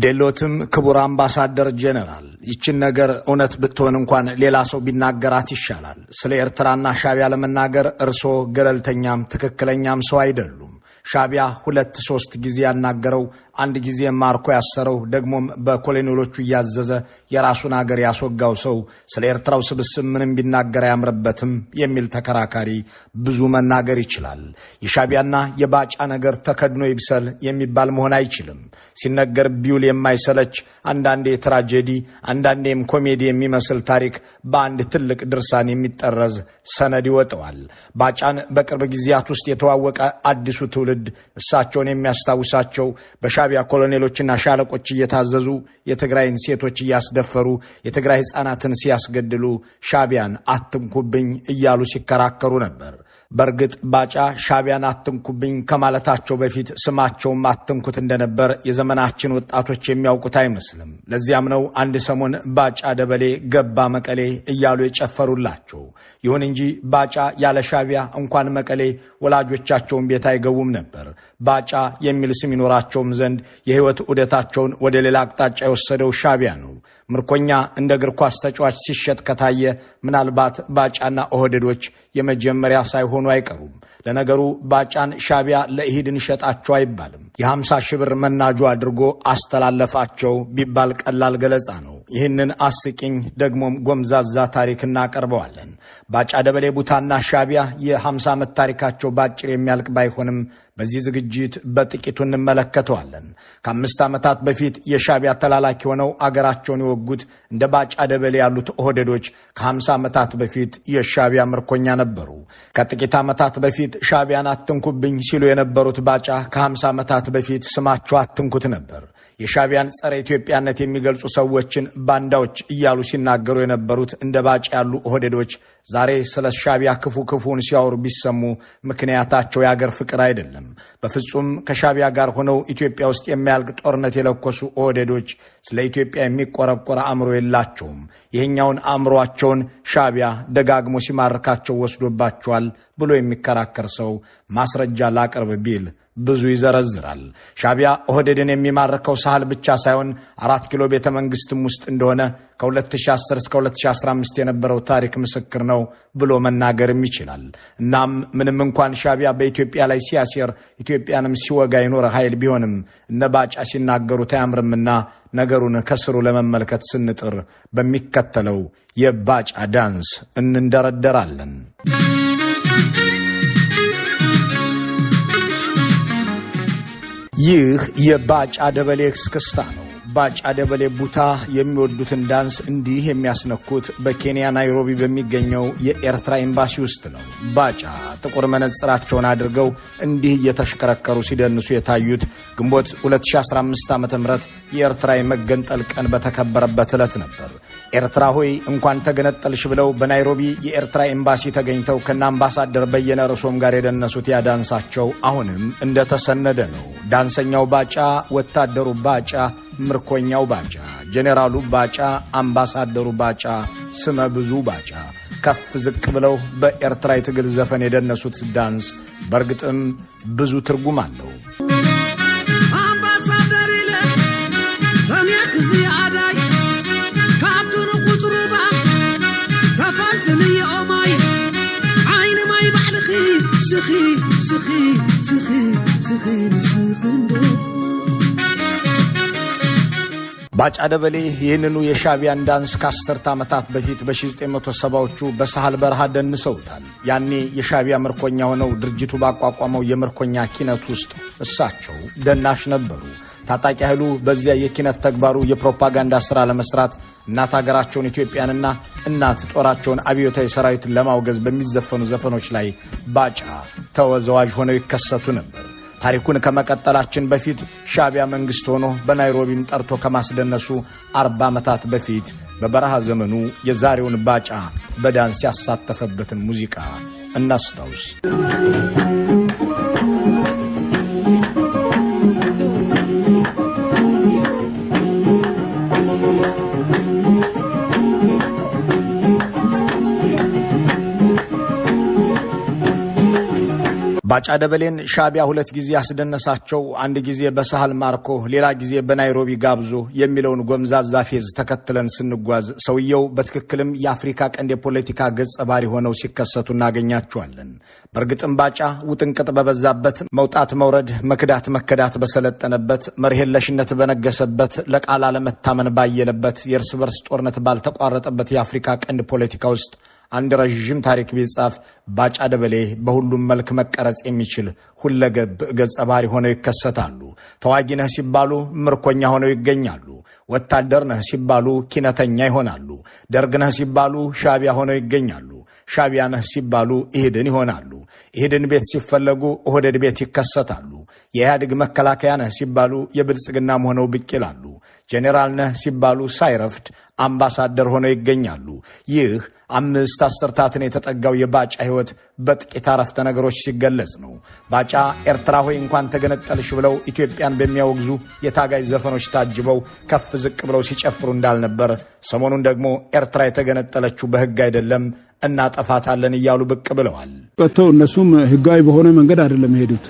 ግዴሎትም ክቡር አምባሳደር ጄኔራል፣ ይችን ነገር እውነት ብትሆን እንኳን ሌላ ሰው ቢናገራት ይሻላል። ስለ ኤርትራና ሻቢያ ለመናገር እርስዎ ገለልተኛም ትክክለኛም ሰው አይደሉም። ሻቢያ 2-3 ጊዜ ያናገረው፣ አንድ ጊዜ ማርኮ ያሰረው፣ ደግሞም በኮሎኔሎቹ እያዘዘ የራሱን አገር ያስወጋው ሰው ስለ ኤርትራው ስብስብ ምንም ቢናገር አያምርበትም የሚል ተከራካሪ ብዙ መናገር ይችላል። የሻቢያና የባጫ ነገር ተከድኖ ይብሰል የሚባል መሆን አይችልም። ሲነገር ቢውል የማይሰለች፣ አንዳንዴ ትራጀዲ አንዳንዴም ኮሜዲ የሚመስል ታሪክ በአንድ ትልቅ ድርሳን የሚጠረዝ ሰነድ ይወጣዋል። ባጫን በቅርብ ጊዜያት ውስጥ የተዋወቀ አዲሱ ትውልድ እሳቸውን የሚያስታውሳቸው በሻቢያ ኮሎኔሎችና ሻለቆች እየታዘዙ የትግራይን ሴቶች እያስደፈሩ የትግራይ ሕፃናትን ሲያስገድሉ ሻቢያን አትንኩብኝ እያሉ ሲከራከሩ ነበር። በእርግጥ ባጫ ሻቢያን አትንኩብኝ ከማለታቸው በፊት ስማቸውም አትንኩት እንደነበር የዘመናችን ወጣቶች የሚያውቁት አይመስልም። ለዚያም ነው አንድ ሰሞን ባጫ ደበሌ ገባ መቀሌ እያሉ የጨፈሩላቸው። ይሁን እንጂ ባጫ ያለ ሻቢያ እንኳን መቀሌ ወላጆቻቸውን ቤት አይገቡም ነበር። ባጫ የሚል ስም ይኖራቸውም ዘንድ የህይወት ዑደታቸውን ወደ ሌላ አቅጣጫ የወሰደው ሻቢያ ነው። ምርኮኛ እንደ እግር ኳስ ተጫዋች ሲሸጥ ከታየ ምናልባት ባጫና ኦህዴዶች የመጀመሪያ ሳይሆኑ አይቀሩም። ለነገሩ ባጫን ሻቢያ ለኢህድን ሸጣቸው አይባልም። የ50 ሺህ ብር መናጆ አድርጎ አስተላለፋቸው ቢባል ቀላል ገለጻ ነው። ይህንን አስቂኝ ደግሞም ጎምዛዛ ታሪክ እናቀርበዋለን። ባጫ ደበሌ ቡታና ሻቢያ የ50 ዓመት ታሪካቸው ባጭር የሚያልቅ ባይሆንም በዚህ ዝግጅት በጥቂቱ እንመለከተዋለን። ከ5 ዓመታት በፊት የሻቢያ ተላላኪ ሆነው አገራቸውን የወጉት እንደ ባጫ ደበሌ ያሉት ኦህዴዶች ከ50 ዓመታት በፊት የሻቢያ ምርኮኛ ነበሩ። ከጥቂት ዓመታት በፊት ሻቢያን አትንኩብኝ ሲሉ የነበሩት ባጫ ከ50 ዓመታት በፊት ስማቸው አትንኩት ነበር። የሻቢያን ጸረ ኢትዮጵያነት የሚገልጹ ሰዎችን ባንዳዎች እያሉ ሲናገሩ የነበሩት እንደ ባጫ ያሉ ኦህዴዶች ዛሬ ስለ ሻቢያ ክፉ ክፉን ሲያወሩ ቢሰሙ ምክንያታቸው የአገር ፍቅር አይደለም። በፍጹም ከሻቢያ ጋር ሆነው ኢትዮጵያ ውስጥ የሚያልቅ ጦርነት የለኮሱ ኦህዴዶች ስለ ኢትዮጵያ የሚቆረቆረ አእምሮ የላቸውም። ይህኛውን አእምሯቸውን ሻቢያ ደጋግሞ ሲማርካቸው ወስዶባቸዋል ብሎ የሚከራከር ሰው ማስረጃ ላቅርብ ቢል ብዙ ይዘረዝራል። ሻቢያ ኦህዴድን የሚማርከው ሳህል ብቻ ሳይሆን 4 ኪሎ ቤተ መንግስትም ውስጥ እንደሆነ ከ2010 እስከ 2015 የነበረው ታሪክ ምስክር ነው ብሎ መናገርም ይችላል። እናም ምንም እንኳን ሻቢያ በኢትዮጵያ ላይ ሲያሴር ኢትዮጵያንም ሲወጋ የኖረ ኃይል ቢሆንም እነ ባጫ ሲናገሩት አያምርምና ነገሩን ከስሩ ለመመልከት ስንጥር በሚከተለው የባጫ ዳንስ እንንደረደራለን። ይህ የባጫ ደበሌ እስክስታ ነው። ባጫ ደበሌ ቡታ የሚወዱትን ዳንስ እንዲህ የሚያስነኩት በኬንያ ናይሮቢ በሚገኘው የኤርትራ ኤምባሲ ውስጥ ነው። ባጫ ጥቁር መነጽራቸውን አድርገው እንዲህ እየተሽከረከሩ ሲደንሱ የታዩት ግንቦት 2015 ዓ.ም የኤርትራ የመገንጠል ቀን በተከበረበት ዕለት ነበር። ኤርትራ ሆይ እንኳን ተገነጠልሽ ብለው በናይሮቢ የኤርትራ ኤምባሲ ተገኝተው ከነ አምባሳደር በየነ ርዕሶም ጋር የደነሱት ያዳንሳቸው አሁንም እንደተሰነደ ነው። ዳንሰኛው ባጫ፣ ወታደሩ ባጫ፣ ምርኮኛው ባጫ፣ ጄኔራሉ ባጫ፣ አምባሳደሩ ባጫ፣ ስመ ብዙ ባጫ ከፍ ዝቅ ብለው በኤርትራ የትግል ዘፈን የደነሱት ዳንስ በእርግጥም ብዙ ትርጉም አለው። አምባሳደር ኢለ ሰሚዕክ ዝያዳይ ካብቲ ንቑፅሩባ ተፈልፍልዮ ማይ ዓይኒ ማይ ባዕልኺ ስኺ ስኺ ስኺ ስኺ ንስኽንዶ። ባጫ ደበሌ ይህንኑ የሻቢያን ዳንስ ከ10 ዓመታት በፊት በ1970ዎቹ በሳህል በረሃ ደንሰውታል። ያኔ የሻቢያ ምርኮኛ ሆነው ድርጅቱ ባቋቋመው የምርኮኛ ኪነት ውስጥ እሳቸው ደናሽ ነበሩ። ታጣቂ ኃይሉ በዚያ የኪነት ተግባሩ የፕሮፓጋንዳ ሥራ ለመስራት እናት ሀገራቸውን ኢትዮጵያንና እናት ጦራቸውን አብዮታዊ ሰራዊትን ለማውገዝ በሚዘፈኑ ዘፈኖች ላይ ባጫ ተወዛዋዥ ሆነው ይከሰቱ ነበር። ታሪኩን ከመቀጠላችን በፊት ሻቢያ መንግስት ሆኖ በናይሮቢም ጠርቶ ከማስደነሱ 40 ዓመታት በፊት በበረሃ ዘመኑ የዛሬውን ባጫ በዳንስ ያሳተፈበትን ሙዚቃ እናስታውስ። ባጫ ደበሌን ሻዕቢያ 2 ጊዜ ያስደነሳቸው፣ አንድ ጊዜ በሳህል ማርኮ ሌላ ጊዜ በናይሮቢ ጋብዞ የሚለውን ጎምዛዛ ፌዝ ተከትለን ስንጓዝ ሰውየው በትክክልም የአፍሪካ ቀንድ የፖለቲካ ገጸ ባህሪ ሆነው ሲከሰቱ እናገኛቸዋለን። በእርግጥም ባጫ ውጥንቅጥ በበዛበት፣ መውጣት መውረድ፣ መክዳት መከዳት በሰለጠነበት፣ መርህ የለሽነት በነገሰበት፣ ለቃል አለመታመን ባየለበት፣ የእርስ በርስ ጦርነት ባልተቋረጠበት የአፍሪካ ቀንድ ፖለቲካ ውስጥ አንድ ረዥም ታሪክ ቢጻፍ ባጫ ደበሌ በሁሉም መልክ መቀረጽ የሚችል ሁለገብ ገጸ ባህሪ ሆነው ይከሰታሉ። ተዋጊ ነህ ሲባሉ ምርኮኛ ሆነው ይገኛሉ። ወታደር ነህ ሲባሉ ኪነተኛ ይሆናሉ። ደርግ ነህ ሲባሉ ሻዕቢያ ሆነው ይገኛሉ። ሻዕቢያ ነህ ሲባሉ ኢህድን ይሆናሉ። ኢህድን ቤት ሲፈለጉ ኦህዴድ ቤት ይከሰታሉ። የኢህአዴግ መከላከያ ነህ ሲባሉ የብልጽግናም ሆነው ብቅ ይላሉ። ጄኔራል ነህ ሲባሉ ሳይረፍድ አምባሳደር ሆነው ይገኛሉ። ይህ 5 አስርታትን የተጠጋው የባጫ ሕይወት በጥቂት አረፍተ ነገሮች ሲገለጽ ነው። ባጫ ኤርትራ ሆይ እንኳን ተገነጠልሽ ብለው ኢትዮጵያን በሚያወግዙ የታጋይ ዘፈኖች ታጅበው ከፍ ዝቅ ብለው ሲጨፍሩ እንዳልነበር፣ ሰሞኑን ደግሞ ኤርትራ የተገነጠለችው በሕግ አይደለም እናጠፋታለን እያሉ ብቅ ብለዋል። ቀጥተው እነሱም ሕጋዊ በሆነ መንገድ አይደለም የሄዱት።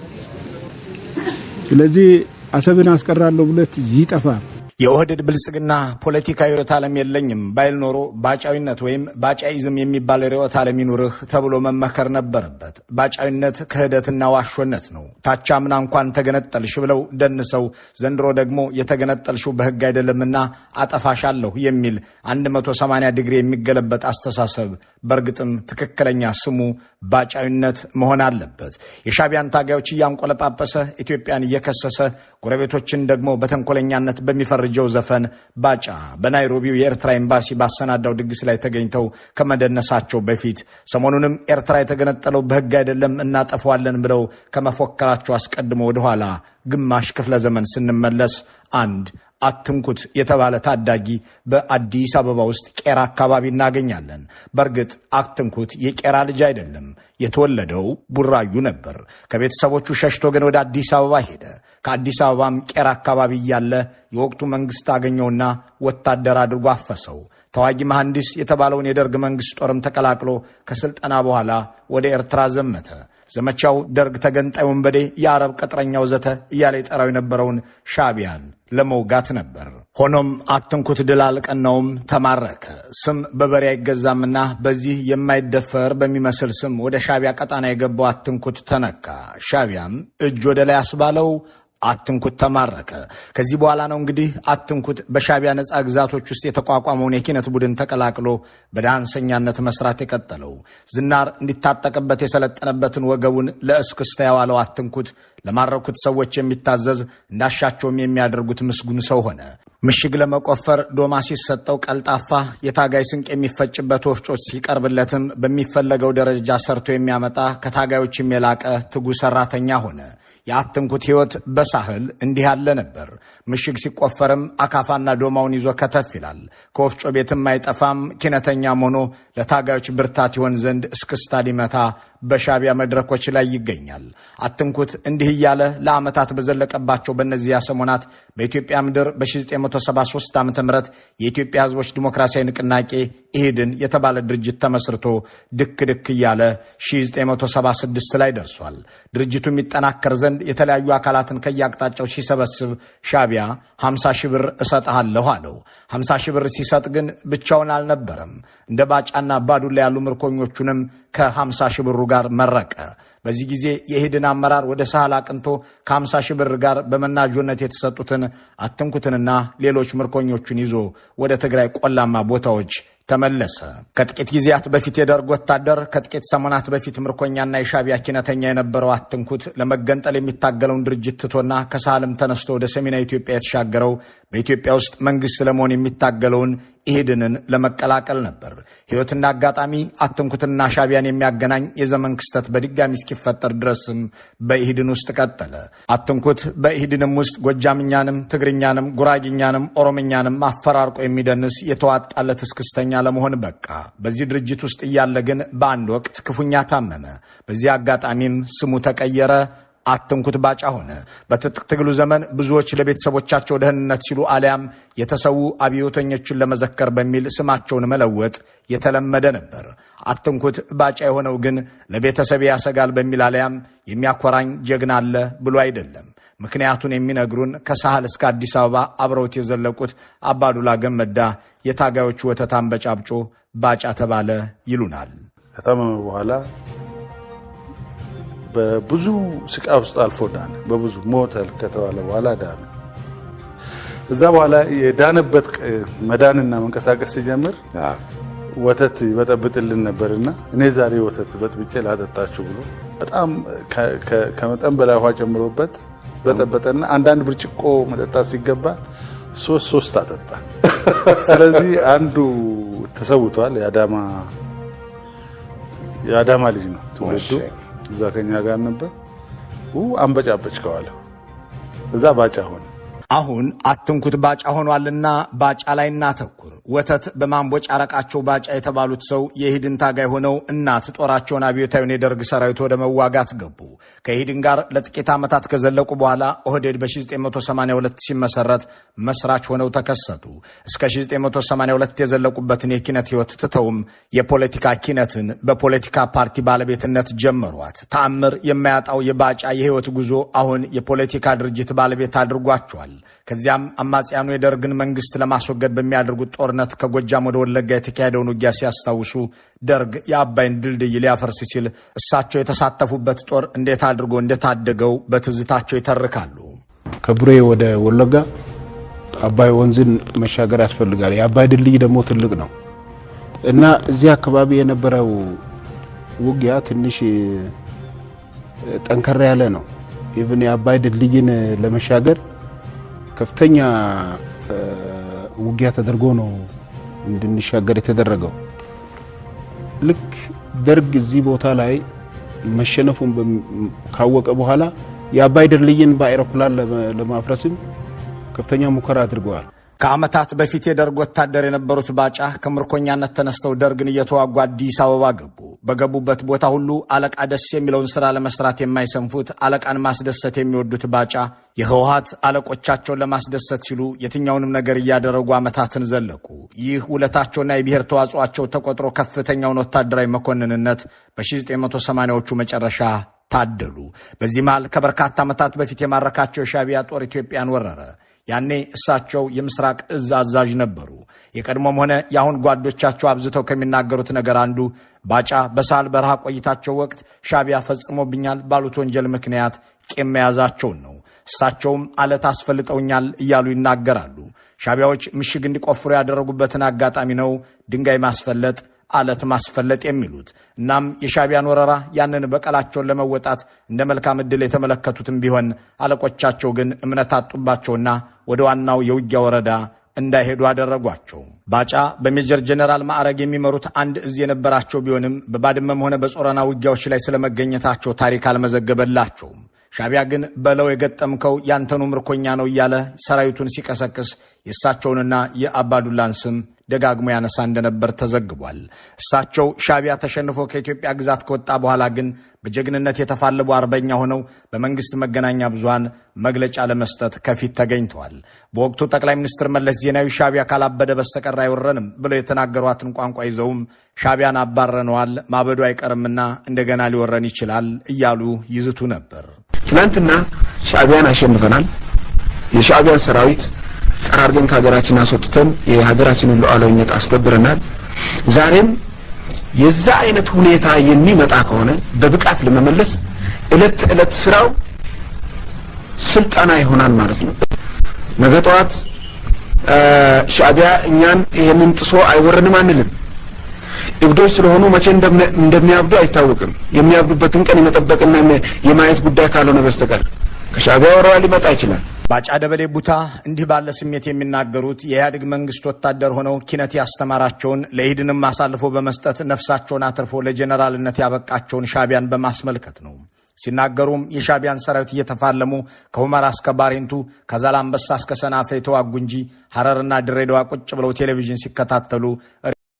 ስለዚህ አሰብን አስቀራለሁ ብለት ይጠፋል። የኦህዴድ ብልጽግና ፖለቲካዊ ርዕዮተ ዓለም የለኝም ባይል ኖሮ ባጫዊነት ወይም ባጫይዝም የሚባል ርዕዮተ ዓለም ይኑርህ ተብሎ መመከር ነበረበት። ባጫዊነት ክህደትና ዋሾነት ነው። ታቻምና እንኳን ተገነጠልሽ ብለው ደንሰው ዘንድሮ ደግሞ የተገነጠልሽው በሕግ አይደለምና አጠፋሻለሁ የሚል 180 ዲግሪ የሚገለበጥ አስተሳሰብ በእርግጥም ትክክለኛ ስሙ ባጫዊነት መሆን አለበት። የሻዕቢያን ታጋዮች እያንቆለጳጰሰ ኢትዮጵያን እየከሰሰ ጎረቤቶችን ደግሞ በተንኮለኛነት በሚፈርጀው ዘፈን ባጫ በናይሮቢው የኤርትራ ኤምባሲ ባሰናዳው ድግስ ላይ ተገኝተው ከመደነሳቸው በፊት ሰሞኑንም ኤርትራ የተገነጠለው በሕግ አይደለም እናጠፋዋለን ብለው ከመፎከራቸው አስቀድሞ ወደኋላ ግማሽ ክፍለ ዘመን ስንመለስ አንድ አትንኩት የተባለ ታዳጊ በአዲስ አበባ ውስጥ ቄራ አካባቢ እናገኛለን። በእርግጥ አትንኩት የቄራ ልጅ አይደለም። የተወለደው ቡራዩ ነበር። ከቤተሰቦቹ ሸሽቶ ግን ወደ አዲስ አበባ ሄደ። ከአዲስ አበባም ቄራ አካባቢ እያለ የወቅቱ መንግስት አገኘውና ወታደር አድርጎ አፈሰው። ተዋጊ መሐንዲስ የተባለውን የደርግ መንግስት ጦርም ተቀላቅሎ ከስልጠና በኋላ ወደ ኤርትራ ዘመተ። ዘመቻው ደርግ ተገንጣይ ወንበዴ፣ የአረብ ቅጥረኛው ዘተ እያለ የጠራው የነበረውን ሻዕቢያን ለመውጋት ነበር። ሆኖም አትንኩት ድል አልቀናውም፣ ተማረከ። ስም በበሬ አይገዛምና በዚህ የማይደፈር በሚመስል ስም ወደ ሻዕቢያ ቀጣና የገባው አትንኩት ተነካ። ሻዕቢያም እጅ ወደ ላይ አስባለው። አትንኩት ተማረከ። ከዚህ በኋላ ነው እንግዲህ አትንኩት በሻዕቢያ ነፃ ግዛቶች ውስጥ የተቋቋመውን የኪነት ቡድን ተቀላቅሎ በዳንሰኛነት መስራት የቀጠለው። ዝናር እንዲታጠቅበት የሰለጠነበትን ወገቡን ለእስክስታ ያዋለው አትንኩት ለማረኩት ሰዎች የሚታዘዝ እንዳሻቸውም የሚያደርጉት ምስጉን ሰው ሆነ። ምሽግ ለመቆፈር ዶማ ሲሰጠው ቀልጣፋ፣ የታጋይ ስንቅ የሚፈጭበት ወፍጮ ሲቀርብለትም በሚፈለገው ደረጃ ሰርቶ የሚያመጣ ከታጋዮችም የላቀ ትጉ ሰራተኛ ሆነ። የአትንኩት ሕይወት በሳህል እንዲህ ያለ ነበር። ምሽግ ሲቆፈርም አካፋና ዶማውን ይዞ ከተፍ ይላል። ከወፍጮ ቤትም አይጠፋም። ኪነተኛም ሆኖ ለታጋዮች ብርታት ይሆን ዘንድ እስክስታ ሊመታ በሻዕቢያ መድረኮች ላይ ይገኛል። አትንኩት እንዲህ እያለ ለዓመታት በዘለቀባቸው በእነዚያ ሰሞናት በኢትዮጵያ ምድር በ1973 ዓ.ም የኢትዮጵያ ሕዝቦች ዲሞክራሲያዊ ንቅናቄ ኢህድን የተባለ ድርጅት ተመስርቶ ድክ ድክ እያለ 1976 ላይ ደርሷል። ድርጅቱ የሚጠናከር ዘንድ የተለያዩ አካላትን ከየአቅጣጫው ሲሰበስብ ሻዕቢያ 50 ሺህ ብር እሰጥሃለሁ አለው። 50 ሺህ ብር ሲሰጥ ግን ብቻውን አልነበረም። እንደ ባጫና ባዱላ ያሉ ምርኮኞቹንም ከ50 ሺህ ብሩ ጋር መረቀ። በዚህ ጊዜ የኢህድን አመራር ወደ ሳህል አቅንቶ ከ50 ሺህ ብር ጋር በመናጆነት የተሰጡትን አትንኩትንና ሌሎች ምርኮኞቹን ይዞ ወደ ትግራይ ቆላማ ቦታዎች ተመለሰ። ከጥቂት ጊዜያት በፊት የደርግ ወታደር፣ ከጥቂት ሰሞናት በፊት ምርኮኛና የሻዕቢያ ኪነተኛ የነበረው አትንኩት ለመገንጠል የሚታገለውን ድርጅት ትቶና ከሳህልም ተነስቶ ወደ ሰሜናዊ ኢትዮጵያ የተሻገረው በኢትዮጵያ ውስጥ መንግስት ለመሆን የሚታገለውን ኢህድንን ለመቀላቀል ነበር። ሕይወትና አጋጣሚ አትንኩትና ሻዕቢያን የሚያገናኝ የዘመን ክስተት በድጋሚ እስኪፈጠር ድረስም በኢህድን ውስጥ ቀጠለ። አትንኩት በኢህድንም ውስጥ ጎጃምኛንም፣ ትግርኛንም፣ ጉራጊኛንም ኦሮምኛንም አፈራርቆ የሚደንስ የተዋጣለት እስክስተኛ ለመሆን በቃ። በዚህ ድርጅት ውስጥ እያለ ግን በአንድ ወቅት ክፉኛ ታመመ። በዚህ አጋጣሚም ስሙ ተቀየረ። አትንኩት ባጫ ሆነ። በትጥቅ ትግሉ ዘመን ብዙዎች ለቤተሰቦቻቸው ደህንነት ሲሉ አሊያም የተሰዉ አብዮተኞችን ለመዘከር በሚል ስማቸውን መለወጥ የተለመደ ነበር። አትንኩት ባጫ የሆነው ግን ለቤተሰብ ያሰጋል በሚል አሊያም የሚያኮራኝ ጀግና አለ ብሎ አይደለም። ምክንያቱን የሚነግሩን ከሳህል እስከ አዲስ አበባ አብረውት የዘለቁት አባዱላ ገመዳ የታጋዮቹ ወተት አንበጫብጮ ባጫ ተባለ ይሉናል። ከታመመ በኋላ በብዙ ስቃይ ውስጥ አልፎ ዳነ። በብዙ ሞተ ከተባለ በኋላ ዳነ። እዛ በኋላ የዳነበት መዳንና መንቀሳቀስ ሲጀምር ወተት ይበጠብጥልን ነበርና እኔ ዛሬ ወተት በጥብጬ ላጠጣችሁ ብሎ በጣም ከመጠን በላይ ውሃ ጨምሮበት በጠበጠና አንዳንድ ብርጭቆ መጠጣት ሲገባ 3 አጠጣ። ስለዚህ አንዱ ተሰውቷል። የአዳማ ልጅ ነው ትውልዱ። እዛ ከኛ ጋር ነበር። አንበጫበጭ ከዋለ እዛ ባጫ ሆነ። አሁን አትንኩት ባጫ ሆኗልና ባጫ ላይ እናተኩር። ወተት በማንቦጫረቃቸው ባጫ የተባሉት ሰው የኢህዴን ታጋይ ሆነው እናት ጦራቸውን አብዮታዊውን የደርግ ሰራዊት ወደ መዋጋት ገቡ። ከኢህዴን ጋር ለጥቂት ዓመታት ከዘለቁ በኋላ ኦህዴድ በ1982 ሲመሰረት መስራች ሆነው ተከሰቱ። እስከ 1982 የዘለቁበትን የኪነት ሕይወት ትተውም የፖለቲካ ኪነትን በፖለቲካ ፓርቲ ባለቤትነት ጀመሯት። ተአምር የማያጣው የባጫ የሕይወት ጉዞ አሁን የፖለቲካ ድርጅት ባለቤት አድርጓቸዋል። ከዚያም አማጽያኑ የደርግን መንግስት ለማስወገድ በሚያደርጉት ጦርነት ከጎጃም ወደ ወለጋ የተካሄደውን ውጊያ ሲያስታውሱ ደርግ የአባይን ድልድይ ሊያፈርስ ሲል እሳቸው የተሳተፉበት ጦር እንዴት አድርጎ እንደታደገው በትዝታቸው ይተርካሉ። ከቡሬ ወደ ወለጋ አባይ ወንዝን መሻገር ያስፈልጋል። የአባይ ድልድይ ደግሞ ትልቅ ነው እና እዚህ አካባቢ የነበረው ውጊያ ትንሽ ጠንከር ያለ ነው። even የአባይ ድልድይን ለመሻገር ከፍተኛ ውጊያ ተደርጎ ነው እንድንሻገር የተደረገው። ልክ ደርግ እዚህ ቦታ ላይ መሸነፉን ካወቀ በኋላ የአባይ ድልድይን በአይሮፕላን ለማፍረስም ከፍተኛ ሙከራ አድርገዋል። ከዓመታት በፊት የደርግ ወታደር የነበሩት ባጫ ከምርኮኛነት ተነስተው ደርግን እየተዋጉ አዲስ አበባ ገቡ። በገቡበት ቦታ ሁሉ አለቃ ደስ የሚለውን ስራ ለመስራት የማይሰንፉት፣ አለቃን ማስደሰት የሚወዱት ባጫ የህወሓት አለቆቻቸውን ለማስደሰት ሲሉ የትኛውንም ነገር እያደረጉ ዓመታትን ዘለቁ። ይህ ውለታቸውና የብሔር ተዋጽኦአቸው ተቆጥሮ ከፍተኛውን ወታደራዊ መኮንንነት በ1980ዎቹ መጨረሻ ታደሉ። በዚህ መሃል ከበርካታ ዓመታት በፊት የማረካቸው የሻዕቢያ ጦር ኢትዮጵያን ወረረ። ያኔ እሳቸው የምስራቅ እዝ አዛዥ ነበሩ። የቀድሞም ሆነ የአሁን ጓዶቻቸው አብዝተው ከሚናገሩት ነገር አንዱ ባጫ በሳህል በረሃ ቆይታቸው ወቅት ሻዕቢያ ፈጽሞብኛል ባሉት ወንጀል ምክንያት ቂም መያዛቸውን ነው። እሳቸውም አለት አስፈልጠውኛል እያሉ ይናገራሉ። ሻዕቢያዎች ምሽግ እንዲቆፍሩ ያደረጉበትን አጋጣሚ ነው ድንጋይ ማስፈለጥ፣ አለት ማስፈለጥ የሚሉት። እናም የሻዕቢያን ወረራ ያንን በቀላቸውን ለመወጣት እንደ መልካም ዕድል የተመለከቱትም ቢሆን አለቆቻቸው ግን እምነት አጡባቸውና ወደ ዋናው የውጊያ ወረዳ እንዳይሄዱ አደረጓቸው። ባጫ በሜጀር ጀነራል ማዕረግ የሚመሩት አንድ እዝ የነበራቸው ቢሆንም በባድመም ሆነ በጾረና ውጊያዎች ላይ ስለመገኘታቸው ታሪክ አልመዘገበላቸውም። ሻዕቢያ ግን በለው የገጠምከው ያንተኑ ምርኮኛ ነው እያለ ሰራዊቱን ሲቀሰቅስ የእሳቸውንና የአባዱላን ስም ደጋግሞ ያነሳ እንደነበር ተዘግቧል። እሳቸው ሻዕቢያ ተሸንፎ ከኢትዮጵያ ግዛት ከወጣ በኋላ ግን በጀግንነት የተፋለቡ አርበኛ ሆነው በመንግስት መገናኛ ብዙሃን መግለጫ ለመስጠት ከፊት ተገኝተዋል። በወቅቱ ጠቅላይ ሚኒስትር መለስ ዜናዊ ሻዕቢያ ካላበደ በስተቀር አይወረንም ብለው የተናገሯትን ቋንቋ ይዘውም ሻዕቢያን አባረነዋል፣ ማበዱ አይቀርምና እንደገና ሊወረን ይችላል እያሉ ይዝቱ ነበር። ትናንትና ሻዕቢያን አሸንፈናል። የሻዕቢያን ሰራዊት ጠራርገን ከሀገራችን አስወጥተን የሀገራችንን ሉዓላዊነት አስከብረናል። ዛሬም የዛ አይነት ሁኔታ የሚመጣ ከሆነ በብቃት ለመመለስ እለት እለት ስራው ስልጠና ይሆናል ማለት ነው። ነገ ጠዋት ሻዕቢያ እኛን ይሄንን ጥሶ አይወረንም አንልም። እብዶች ስለሆኑ መቼ እንደሚያብዱ አይታወቅም። የሚያብዱበትን ቀን የመጠበቅና የማየት ጉዳይ ካልሆነ በስተቀር ከሻዕቢያ ወረራ ሊመጣ ይችላል። ባጫ ደበሌ ቡታ እንዲህ ባለ ስሜት የሚናገሩት የኢህአዴግ መንግስት ወታደር ሆነው ኪነት ያስተማራቸውን ለኢህዴንም አሳልፎ በመስጠት ነፍሳቸውን አትርፎ ለጀነራልነት ያበቃቸውን ሻዕቢያን በማስመልከት ነው። ሲናገሩም የሻዕቢያን ሰራዊት እየተፋለሙ ከሁመራ እስከ ባሬንቱ ከዛላምበሳ እስከ ሰናፈ የተዋጉ እንጂ ሐረርና ድሬዳዋ ቁጭ ብለው ቴሌቪዥን ሲከታተሉ